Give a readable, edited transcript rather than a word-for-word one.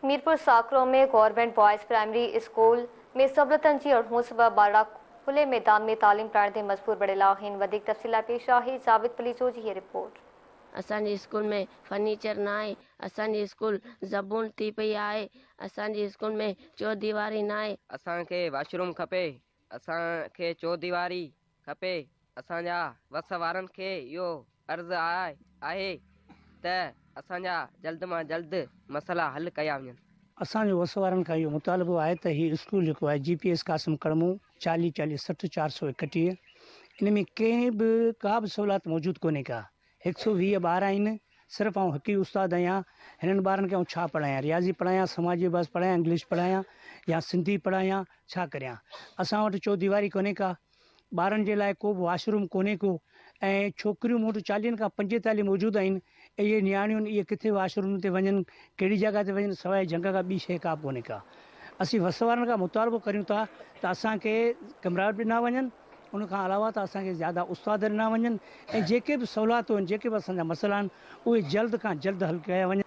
Mirpur Sakro ۾ government boys primary school ۾ سهولتن جي اڻهوند سبب ٻارڙا کلي ميدان ۾ تعليم پرائڻ تي مجبور بڻيل آهن. وڌيڪ تفصيل لاء پيش آهي جاويد پليجو جي هيء رپورٽ. اسان جي اسڪول ۾ فرنيچر ناهي، اسان جي اسڪول زبون ٿي پئي آهي، اسان جي اسڪول ۾ چوديواري ناهي. اسان کي واش روم کپي، اسان کي چوديواري کپي، اسان جا وس وارن کي اهو عرض آهي ته اسان جا جلد مان جلد مسئلا حل ڪيا وڃن. اسان جو وس وارن کان اهو مطالبو آهي ته هي اسڪول جيڪو آهي جي پي ايس قاسم ڪڙمو چاليهه چاليهه 60 431 ان ۾ ڪنهن به ڪا به سهولت موجود ڪونهي ڪا هڪ سو 20 ٻار آهن صرف آئون هڪ ئي استاد آهيان هنن ٻارن کي آئون ڇا پڙهايان رياضي پڙهايان سماجي اڀياس پڙهايان انگلش پڙهايان يا سنڌي پڙهايان ڇا ڪريان اسان وٽ چوديواري ڪونهي ڪا ٻارن جي لاء ڪو به واش روم ڪونهي ڪو ۽ ڇوڪريون مون وٽ چاليهن کان 45 موجود آهن اهي نياڻيون اهي ڪٿي واش روم تي وڃن ڪهڙي جڳهه تي وڃن سواء جهنگ کان ٻي شيء ڪا به ڪونهي ڪا اسين وس وارن کان مطالبو ڪريون ٿا ته اسان کي ڪمرا به ڏنا وڃن ان کان علاوه ته اسان کي زياده استاد ڏنا وڃن ۽ جيڪي به سهولتون آهن جيڪي به اسان جا مسئلا آهن اهي جلد کان جلد حل ڪيا وڃن.